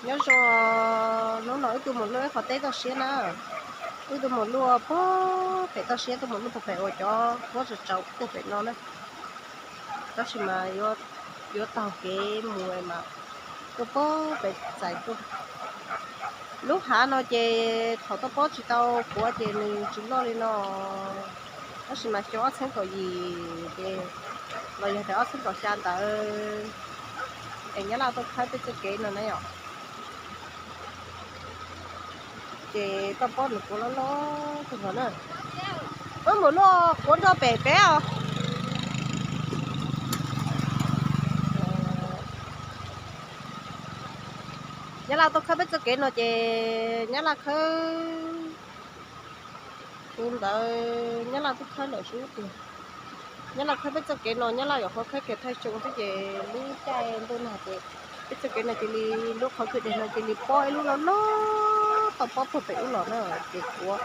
Nyob zoo, hnub no wb tuaj mus luaj ib qhov teb toj siab na. Wb tuaj mus luaj puag pem toj siab, tuaj mus luaj puag pem uas cov huab tsaus tsaus puag pem no na. Tab sis mas yuav taug kev mus mas tuaj puag pem txais tuaj. Lub hav no ces thaum tuaj pob tsis tau kuav ces nws tsis loj li no. Tab sis mas xyoo ob txhiab kaum yim ces los yog tias ob txhiab kaum xya ntawd es Nyab Laj tuaj khawb peb txoj kev no na yom. Ces tuaj pob nws kuav loj loj tag nrho na. Wb mus luaj kuav nrog pem peb os. Nyab Laj tuaj khawb peb txoj kev no ces Nyab Laj khawb tus ntawd, Nyab Laj twb khawb lawm sub tiag. Nyab Laj khawb peb txoj kev no, Nyab Laj yuav qhuav khawb kiag thawj xyoo xwb ces lub caij ntuj nag ces peb txoj kev no cia li, lub qhov kwj deg no cia li pob ib lub loj loj tau pob puag pem ub los na ces kuav,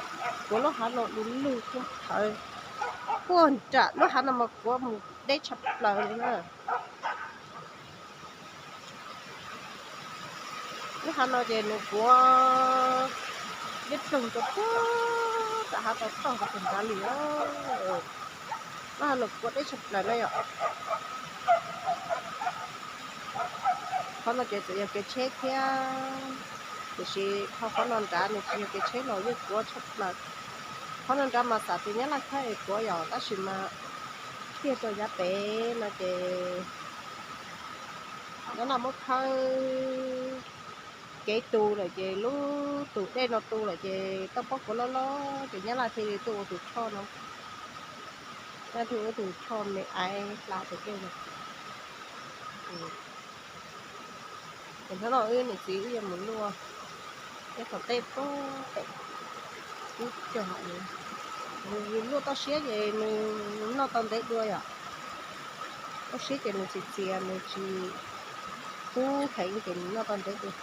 kuav lub hav no du lug kub thawv puag nram lub hav no mas kuav mus deb tshaj plaws li na. Lub hav no ces nws kuav liab ploog rau puag nram hav tau toj rau puag nrad li. Lub hav no kuav deb tshaj plaws na yom. Qhov no ces txawm yog kev tsheb thiab, tiam sis ho qhov no nrad nws tsis yog kev tsheb los yeej kuav tshaj plaws. Qhov no nrad mas xav tias Nyab Laj khawb es kuav yom, tab sis mas tiag rau yav pem no ces Nyab Laj muab khawb kev tu lawm ces lub tus dej no tu lawm ces toj pob kuav loj loj ces Nyab Laj thiaj li tuaj ua tus choj no. Nyab Laj tuaj ua tus choj me aiv hla tus dej no. Ces hnub no wb niam txiv wb yuav mus luaj ib qhov teb puag pem ub cog. Nws luaj toj siab ces nws noj tau ntev dua yom. Toj siab ces nws txias txias, nws tsis kub heev ces nws noj tau ntev dua.